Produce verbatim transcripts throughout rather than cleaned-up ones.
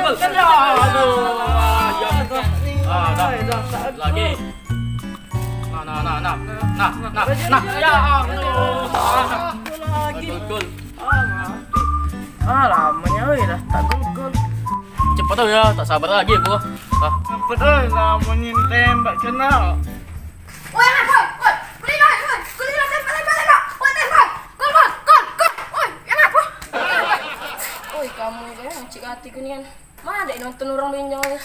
Aduh. Ah, dah. Lagi. Nah, nah, nah, nah. Nah, nah, nah. Ya Allah. Gol, gol. Ah, lamanya, weh, dah tak gol-gol. Cepet tu ya, tak sabar lagi aku. Ah. Cepet tu, lamunye tembak kena. Oi, anak, oi, oi. Kuliah, oi, kuliah, tembak, tembak, tembak. Oi, tembak. Gol, gol, gol, gol. Oi, anak, oi. Oi, kamu ni, cik hati ku ni kan. Mana dek nonton orang benjang ni?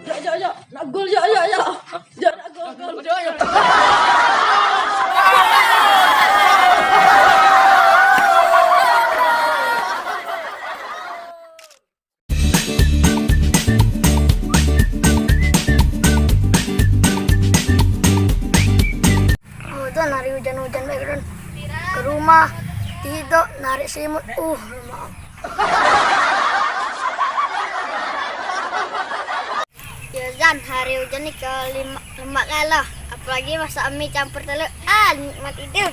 Jok, jok, jok. Nak gol, jok, jok, jok. Jok, nak gol, gol, jok, jok. Oh, Don, hari ujan-ujan bae, Don. Ke rumah, tidur, narik selimut. Uh, lemak. Yo, Zan, hari ujan ni ke lima, lemak galo. Apalagi masak mie campur telur. Ah, nikmat itu.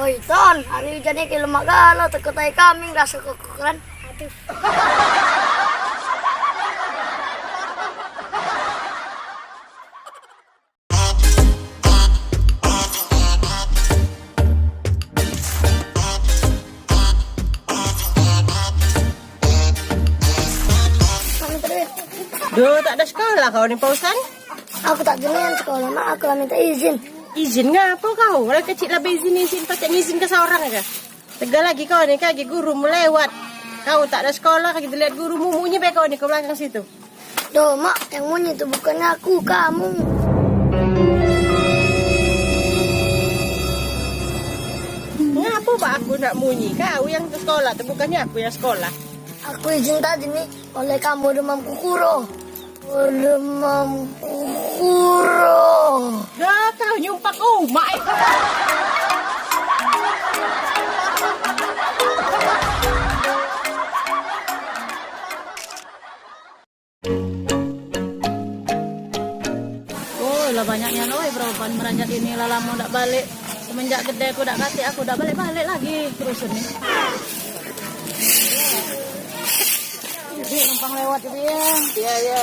Oi, Ton, hari ujan ni ke lemak galo, takut tai kambing raso kokoran. Aduh. Duh, tak ado sekolah kau ni, Pausan? Aku tak jadi sekolah, Mak. Aku lah minta izin. Izin ngapo kau? Orang kecil lah beizin-izin, pacak ngizin ke seorang aja. Tegal lagi kau ni, kaki gurumu lewat. Kau tak ado sekolah, kaki dilihat gurumu, munyi be kau ni ke belakang situ. Doh, Mak, yang munyi tu bukannya aku, kamu. Ngapo bak aku nak munyi? Kau yang ke sekolah tu, bukannya aku yang sekolah. Aku izin tadi ni, oleh kamu demam kukuro. Demam kukuro. Dah, kau nyumpak umak, eh. Oh, lah banyak nian, oi, beroban meranjak ini, lah lamo dak balik. Semenjak gede aku dak katik, aku dak balik-balik lagi ke rusun ni. Ibu numpang lewat, Ibu, ya. Iya, iya.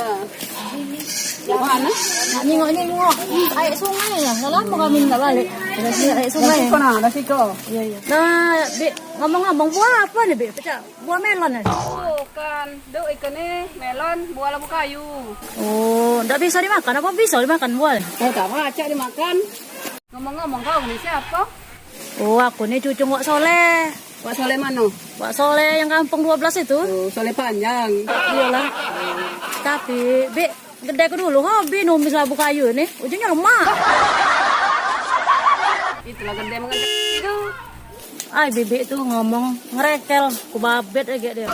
Yang mana? Nak nengok-nengok. Air sungai lah. Dah lama kami tak balik. Dari sini air sungai. Dari siko, nah, dari siko. Iya, iya. Nah, Bik, ngomong-ngomong, buah apa ni, Bik? Pecah. Buah melon, eh? Bukan. Duk, ikan ni melon, buah labu kayu. Oh, ndak bisa dimakan apa bisa dimakan buah ni? Eh, tak pacak dimakan. Ngomong-ngomong, kau ni siapa? Oh, aku ni cucu Wak Soleh. Wak Soleh mano? Wak Soleh yang kampung dua belas itu. Oh, Soleh Panjang. Iyalah. Tapi, Bik, gede aku dulu hobi numis labu kayu ni. Ujungnya lemak. Itulah gede mengenai itu. Ai, bibik tu ngomong ngerekel, ku babet agek dia.